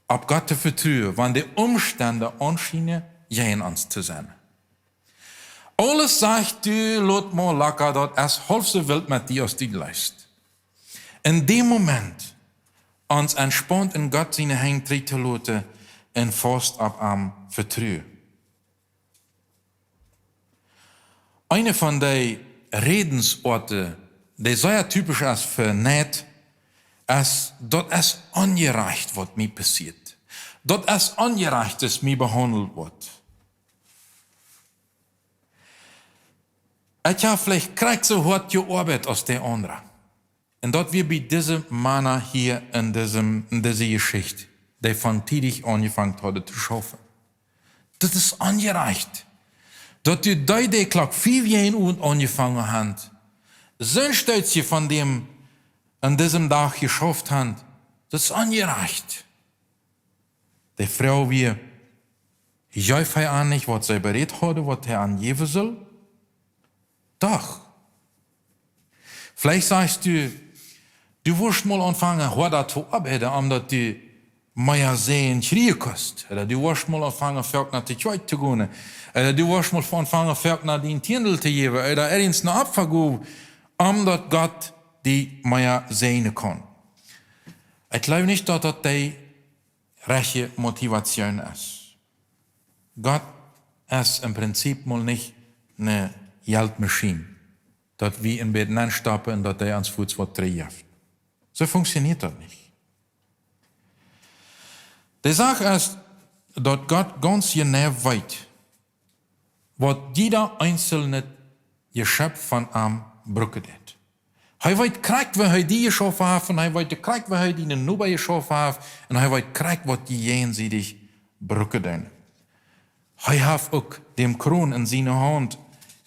opp Gott to vetruen, wan de Omstend aunschijnen jäajen ons to sennen. Aules sajcht die, lot mol locka, daut es haulf soo wilt met die aus du jleefst. En däm Moment ons entspaunt en Gott siene Henj trigj to loten un faust opp am vetruen. Eene von dee Rädensoaten, dee sea typisch es fa Neid, es, daut es onjerajcht, waut mie passieet. Daut es onjerajcht, aus mie behaundelt woat. Ekj hab veleicht krakjt soo hoat jeoabeit aus de aundre. Un daut wia bie dise Mana hia en dise, en dise Jeschicht, dee von tiedich aunjefongen hauden to schaufen. Daut es onjerajcht. Daut du dee, dee Klock fief Uhr aunjefongen haben, soon Stootje von däm aun disem Dach jeschauft haben, daut es onjerajcht. De Froag wia, jeef hee an nich, waut see berät hauden, waut hee an jäwen sull? Doch. Veleicht sajchst du, du wurscht mol aunfangen, hoada to oabeiden, om daut du mea Säajen kjrieen kaust. Ooda du woascht mol aunfangen, foaken no de Kjoakj to gonen. Ooda du woascht mol aunfangen, foaken no dien Tiendel to jäwen. Ooda irjent een Opfa jäwen, om daut Gott die mea säajnen kaun. Ekj jleew nich, daut daut de rajchte Motivation es. Gott es em Prinzip mol nich eene Jeltmaschien, daut wie een bät nenstoppen un daut hee ons fuaz waut trigjjeft. Soo funktionieet daut nich. De Sach es, daut Gott gaunz jeneiw weet, waut jieda eenselnet Jeschöpf von am brucken deit. Hee weet krakjt, woo hee die jeschaufen haft, un hee weet krakjt, woo hee dienen Noba jeschaufen haft, un hee weet krakjt, waut dee jäajensiedich brucken doonen. Hee haft uk dän Kron en siene Haunt,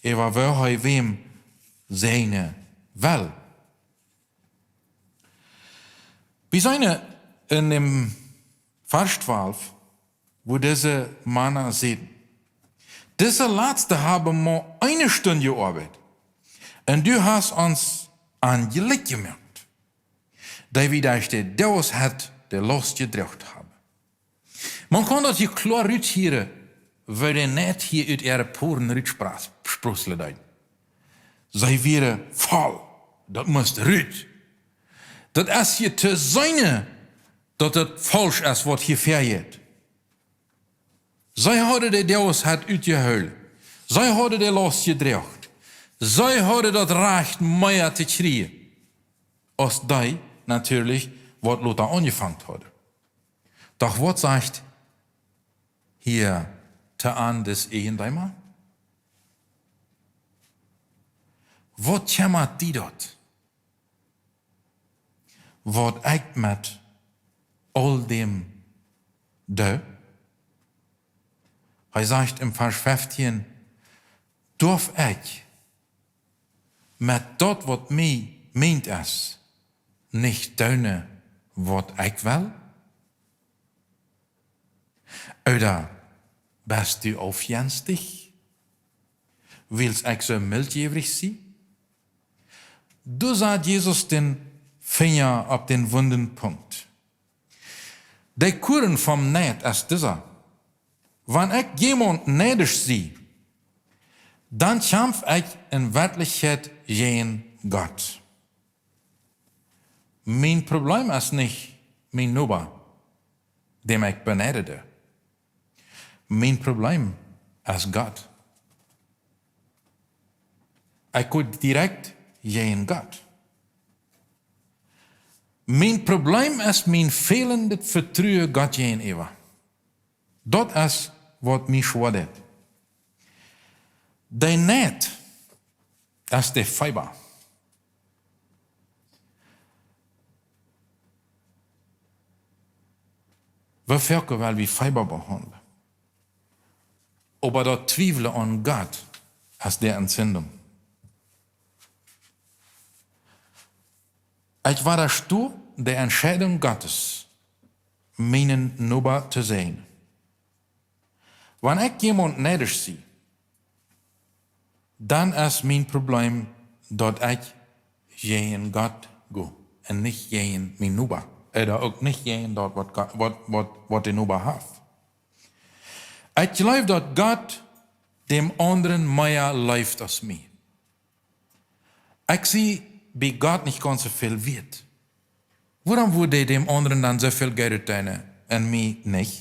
äwa woo hee wäm säajnen well. Wie seenen en däm Varsch twalf, woo dise Mana säden: "Dise latste haben mau eene Stund jeoabeit, un du hast ons aun Jlikj jemoakt, dee wie derch de Doag haud de Laust jedroagen haben." Maun kaun daut hia kloa ruthieren, woo de Neid hia ut äare Poren rutspra-, spruslen deed. See wieren voll, daut must rut. Daut es hia to seenen, daut daut faulsch es, waut hia väajeit. See hauden de Doag haud utjehoolen. See hauden de Laust jedroagen. See hauden daut Rajcht, mea to kjrieen, aus dee natieedlich, waut lota aunjefongen hauden. Doch waut sajcht hia to an dis Eajendeema? Waut kjemmat die daut, waut ekj met aul däm doo? Hee sajcht em Varsch feftieen: "Doaf ekj met daut, waut mie mient es, nich doonen, waut ekj well? Ooda best du aufjenstich, wiels ekj soo mildjäwrich sie?" Doa sad Jesus dän Finja opp dän wunden Punkt. De Kjern vom Neid es disa: Wan ekj wäm neidisch sie, dan kjamf ekj en Werkjlichkjeit jäajen Gott. Mien Probleem es nich mien Noba, däm ekj beneiden doo. Mien Probleem es Gott. Ekj go direkt jäajen Gott. Mien Probleem es mien fälendet Vetruen Gott jäajenäwa. Daut es, waut mie schwoa deit. De Neid es de Feeba. Wie foaken well wie Feeba behaundlen. Oba daut Twiewlen aun Gott es de Entzündung. Ekj wadastoh de Entscheidung Gottes, mienen Noba to säajnen. Wan ekj wäm neidisch sie, dan es mien Probleem, daut ekj jäajen Gott go un nich jäajen mien Noba. Ooda uk nich jäajen daut, waut Gott, waut, waut, waut de Noba haft. Ekj jleew, daut Gott däm aundren mea leeft aus mie. Ekj sie bie Gott nich gaunz soo väl wieet. Wuarom wudd hee däm aundren dan soo väl Goodet doonen un mie nich?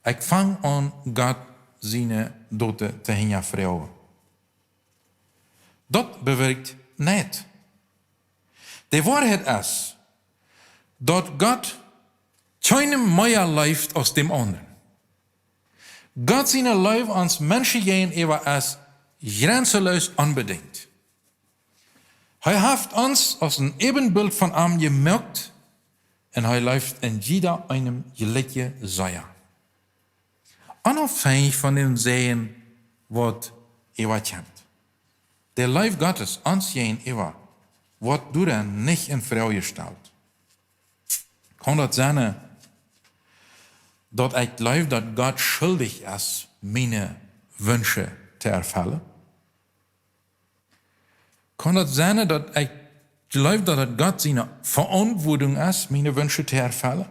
Ekj fang aun, Gott siene Doten to hinjafroagen. Daut bewirkjt Neid. De Woarheit es, daut Gott kjeenem mea leeft aus däm aundren. Gott siene Leew ons Menschen jäajenäwa es jrenzenlos, onbedinjt. Hee haft ons aus een Äbenbilt von am jemoakt un hee leeft en jieda eenem jlikj sea. Onafhängich von däm Säajen, waut äwakjemt. De Leew Gottes ons jäajenäwa woat doaderch nich en Froag jestalt. Kaun daut sennen, daut ekj jleew, daut Gott schuldich es, miene Wunschen to erfellen? Kaun daut sennen, daut ekj jleew, daut et Gott siene Veauntwuatunk es, miene Wunschen to erfellen.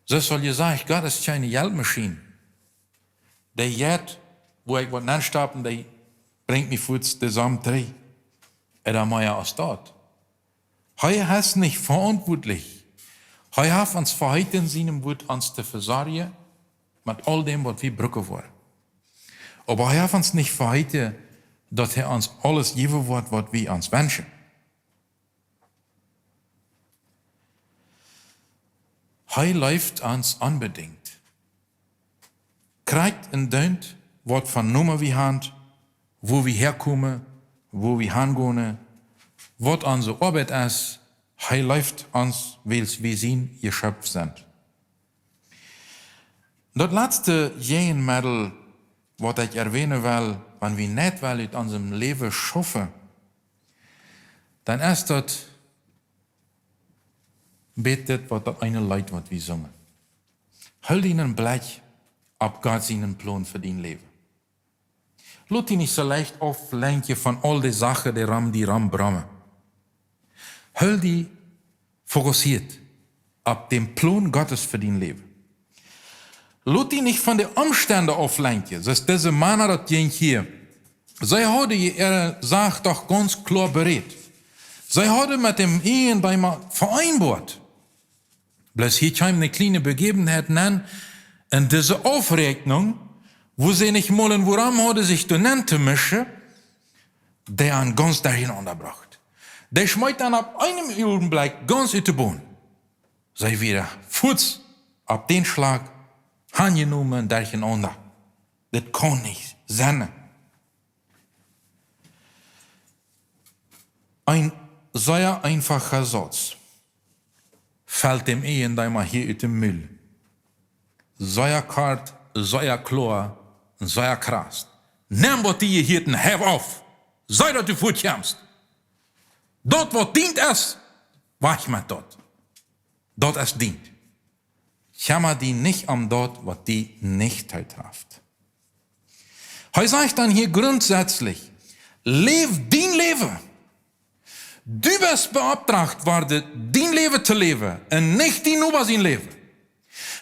Soo aus jesajcht, Gott es kjeene Jelpmaschien. Dee jeit, wua ekj waut nenstoppen, dee brinjt mie fuaz de Som trigj. Ooda mea aus daut. Hee es nich veauntwuatlich. Hee haft ons veheeten, en sienem Wuat ons to vesorjen met aul däm, waut wie brucken woaren. Oba hee haft ons nich veheeten, daut hee ons aules jäwen woat, waut wie ons wenschen. Hee leeft ons onbedinjt. Krakjt endoont, waut fa Nomen wie haben, wua wie häakomen, wua wie hangonen, waut onse Oabeit es, hee leeft ons, wiels wie sien Jeschöpf sent. Daut latste Jäajenmeddel, waut ekj erwänen well, wan wie nich wellen ut onsem Läwen schaufen, dan es daut, bät dit, waut daut eene Leet, waut wie sungen. Hool dienen Blekj opp Gott sienen Plon fa dien Läwen. Lot die nich soo leicht auflenkjen von aul dee Sachen, dee rom die rom brummen. Hool die fokussiert opp dän Plon Gottes fa dien Läwen. Lot die nich von de Omstend auflenkjen, soo aus dise Mana daut jinkj hia. See hauden äare Sach doch gaunz kloa berät. See hauden met däm Ieejendeema ve'eenboat. Bloos hia kjeem eene kjliene Bejäwenheit aun, enn dise Aufräakjnunk, wua see nich mol en wuarom hauden sikj doa nenn to mischen, dee an gaunz doahan aunjebrocht. Dee schmeet an opp eenen Uagenblekj gaunz ut de Bon. See wieren fuaz opp dän Schlach aunjenomen derchenaunda. Daut kaun nich sennen. Een sea eenfacha Sauz felt däm Ieejendeema hia ut däm Mul. Sea kort, sea kloa un sea kjraft. Nem, waut die jehieet, un hab auf. Saj, daut du fuaz kjemst. Daut, waut dient es, wajch met daut. Daut es dient. Kjemma die nich om daut, waut die nich tootraft. Hee sajcht dan hia grundsätzlich: Läw dien Läwen. Du best beoppdracht worden, dien Läwen to läwen un nich dien Noba sien Läwen.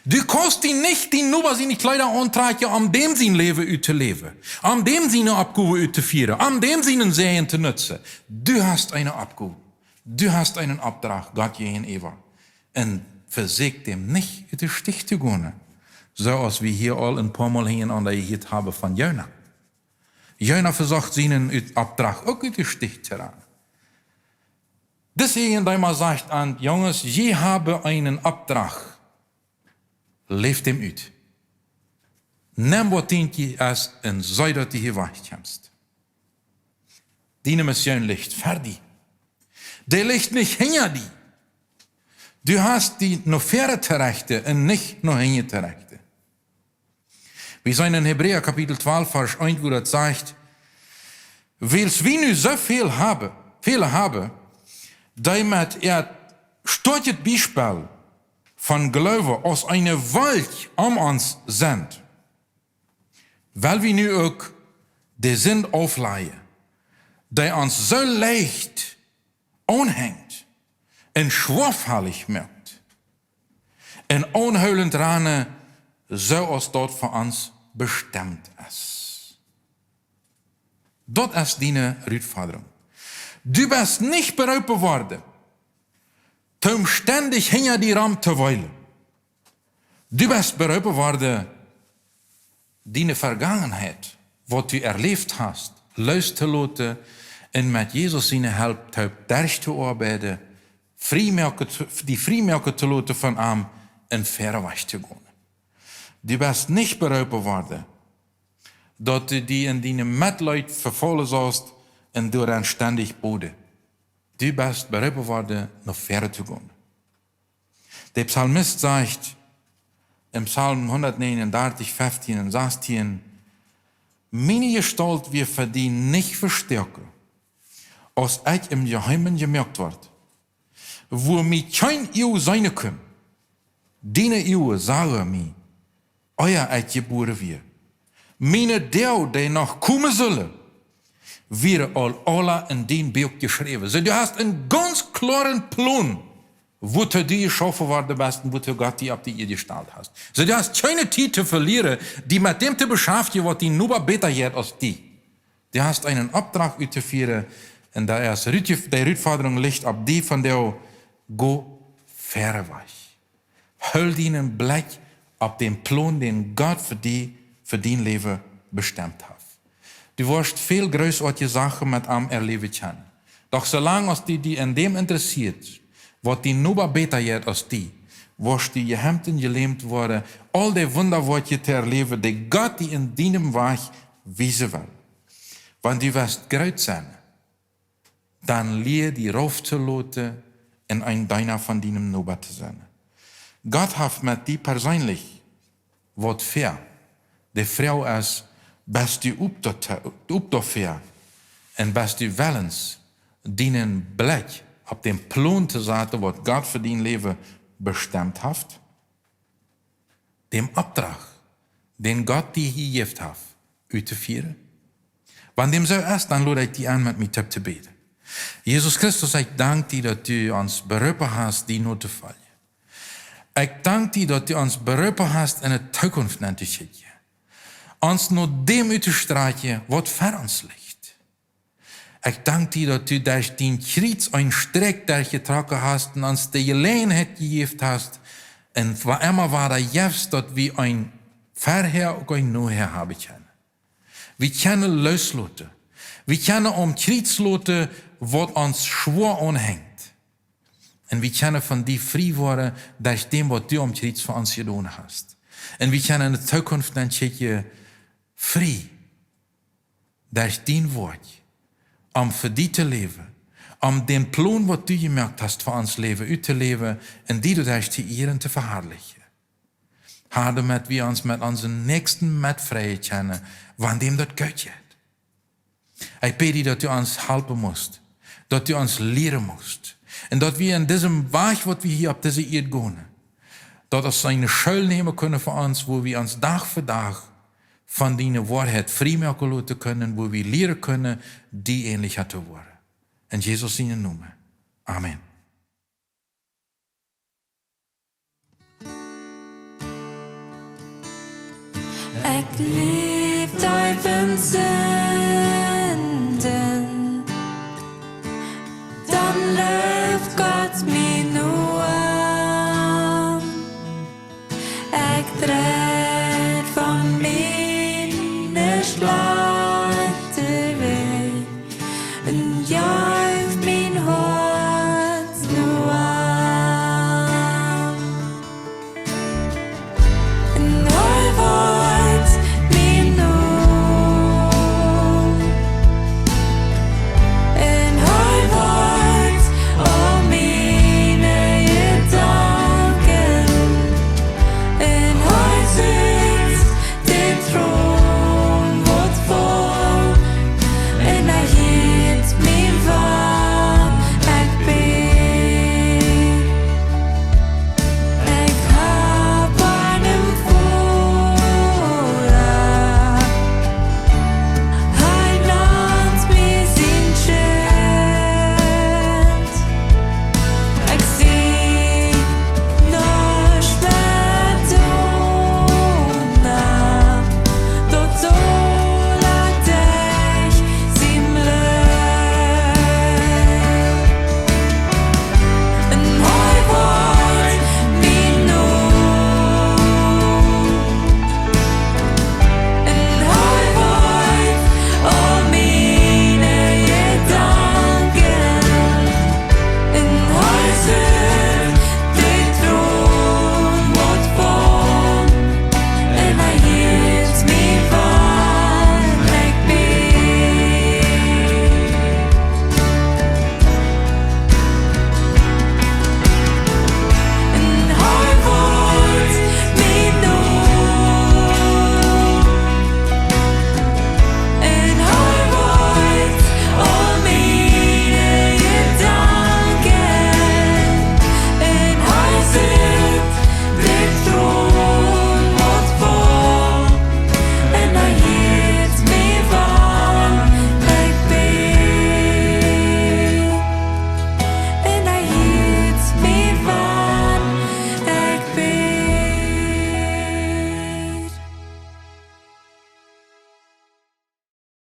Du kaust die nich dien Noba siene Kjleeda auntrakjen, om däm sien Läwen uttoläwen, om däm siene Oppgow uttofieren, om däm sienen Säajen to nutzen. Du hast eene Oppgow. Du hast eenen Oppdrach, Gott jäajenäwa. Un vesieekj däm nich ut dän Stich to gonen. Soo aus wie hia aul een poa Mol hinjarenaunda jehieet haben von Jona. Jona vesocht sienen Ut-, Oppdrach uk ut dän Stich to ranen. Dis Ieejendeema sajcht an: Junges, jie haben eenen Oppdrach. Läw däm ut. Nem, waut dient die es, un saj, daut du hia wajch kjemst. Diene Mission licht ver die. Dee licht nich hinja die. Du hast die no väaren to rechten un nich no hinjen to rechten. Wie seenen en Hebräa Kapitel twalf, Varsch eent, wua daut sajcht: Wiels wie nu soo väl haben, väle haben, dee met äa stoakjet Biespel von Gloowen aus eene Wolkj om ons sent, well wie nu uk de Sind auflajen, dee ons soo leicht aunhenjt un schwoafalich moakt, un aunhoolent ranen, soo aus daut fa ons bestemt es. Daut es diene Rutfodrunk. Du best nich beroopen worden, toom stendich hinja die rom to weelen. Du best beroopen worden, diene Vergangenheit, waut du erläft hast, loostoloten un met Jesus siene Help toop derchtooabeiden, frie moaken to-, die frie moaken to loten von am un wieda wajch to gonen. Du best nich beroopen worden, daut du die en dien Metleet vefaulen saust un doaraun stendich boden. Du best beroopen worden, no wieda to gonen. De Psalmist sajcht en Psalm hundatnäajenundartich, feftieen un sastieen: Miene Jestault wia fa die nich vestoaken, aus ekj em Jeheemen jemoakt wort, wua mie kjeen Uag seenen kunn. Diene Uagen sagen mie, ea ekj jebuaren wia. Miene Doag, dee noch komen sullen, wieren aul aula en dien Buak jeschräwen. Soo, du hast eenen gaunz kloaren Plon, woo du jeschaufen worden best un woo Gott die opp de Ieed jestalt haft. Soo, du hast kjeene Tiet to velieren, die met däm to beschaftjen, waut dien Noba bäta jeit aus die. Du hast eenen Opdrach uttofieren, un doa es Rut-, de Rutfodrunk licht opp die von de go verwoat. Hool dienen Blikj opp dän Plon, dän Gott fa die, fa dien Läwen bestemt haft. Du woascht väl großartige Sachen met am erläwen kjennen. Doch soo lang aus du die en däm interessieescht, waut dien Noba bäta jeit aus die, woascht du jehemt un jelämt woaren, aul de Wundawoakjen to erläwen, dee Gott die en dienem Wajch wiesen well. Wan du woascht groot sennen, dan lia die rauf to loten un een Deena von dienem Noba to sennen. Gott haft met die perseenlich waut väa. De Froag es, best du opp doa-, opp doafäa? Un best du wellens, dienen Blikj opp dän Plon to saten, waut Gott fa dien Läwen bestemt haft? Dän Opdrach, dän Gott die hia jejäft haft, uttofieren? Wan däm soo es, dan lod ekj die en, met mie toop to bäden. Jesus Christus, ekj dank die, daut du ons beroopen hast, die notofoljen. Ekj dank die, daut du ons beroopen hast, en de Tookunft nenn to kjikjen. Ons no däm uttostrakjen, waut ver ons licht. Ekj dank die, daut du derch dien Kjriez een Strakj derchjetrocken hast un ons de Jeläajenheit jejäft hast, un wua emma wada jefst, daut wie een Verhäa uk een Nohäa haben kjennen. Wie kjennen loosloten. Wie kjennen aum Kjriez loten, waut ons schwoa aunhenjt. Un wie kjennen von die frie woaren derch däm, waut du aum Kjriez fa ons jedonen hast. Un wie kjennen en de Tookunft nenn kjikjen frie derch dien Wort, om fa die to läwen, om dän Plon, waut du jemoakt hast fa ons Läwen, uttoläwen un die doaderch to ieren, to veharlichen. Har, doamet wie ons met onsen Näakjsten metfreien kjennen, wan däm daut goot jeit. Ekj bäd die, daut du ons halpen mucht, daut du ons lieren mucht, un daut wie en disem Wajch, waut wie hia opp dise Ieed gonen, daut aus eene School nämen kjennen fa ons, wua wie ons Dach fa Dach von diene Woarheit frie moaken loten kjennen, wua wie lieren kjennen, die ähnlicha to woaren. En Jesus sienen Nomen. Amen. Ekj